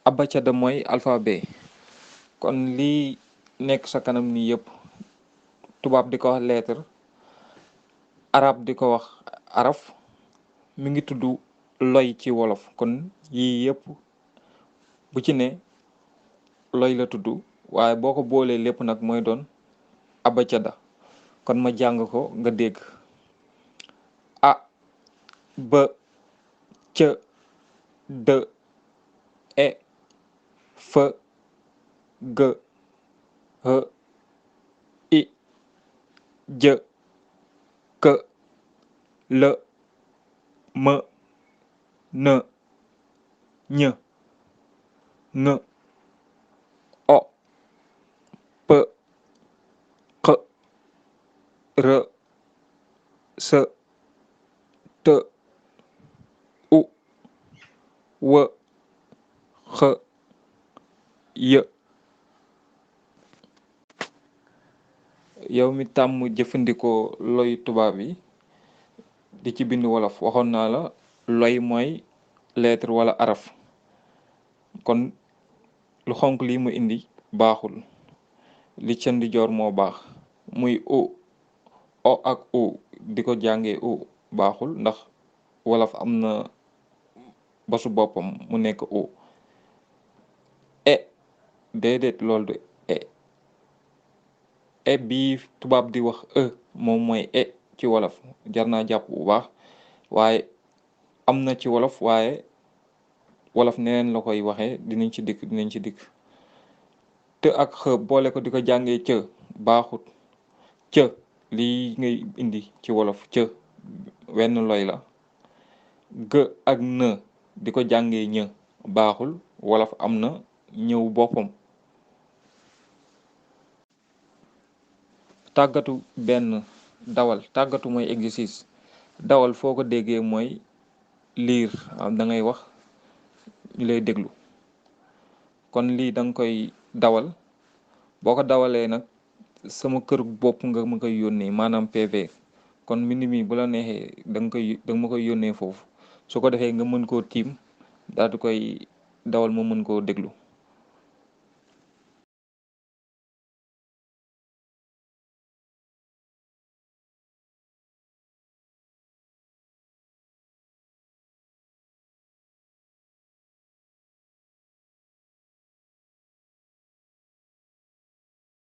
abacada mooy alphabet. kon lii nekk sa kanam nii yëpp tubaab di ko wax lettre, arab di ko wax araf, mi ngi tudd loy ci wolof. kon yii yëpp bu ci ne loy la tudd, waaye boo ko boolee lépp nag mooy doon abacada. kon ma jàng ko nga dégg: a b c d e f g h i j k l m n ñ ŋ o p q r s t u w x y. yow mi tàmm jëfandikoo loyu tubaab yi di ci bind wolof, waxoon naa la loy mooy lettre wala araf. kon lu xonk lii mu indi baaxul, li ca ndijoor moo baax, muy o ak u di ko jàngee u baaxul, ndax wolof am na basu boppam mu nekk u. déedéet loolu de bii tubaab di wax moom mooy ci wolof. jar naa jàpp bu baax, waaye am na ci wolof, waaye wolof neneen la koy waxee. dinañ ci dikk te ak x boole ko di ko jàngee c baaxut. c lii ngay indi ci wolof c wenn loy la. g ak n di ko jàngee ñ baaxul, wolof am na ñëw boppam. tàggatu benn dawal. tàggatu mooy exercice. dawal foo ko déggee mooy liir, da ngay wax ñu lay déglu. kon lii da nga koy dawal. boo ko dawalee nag sama kër bopp nga ma koy yónnee, maanaam PV. kon mbind mi bu la neexee da nga ma koy yónnee foofu, su ko defee nga mën koo tiim daal di koy dawal ma mën koo déglu.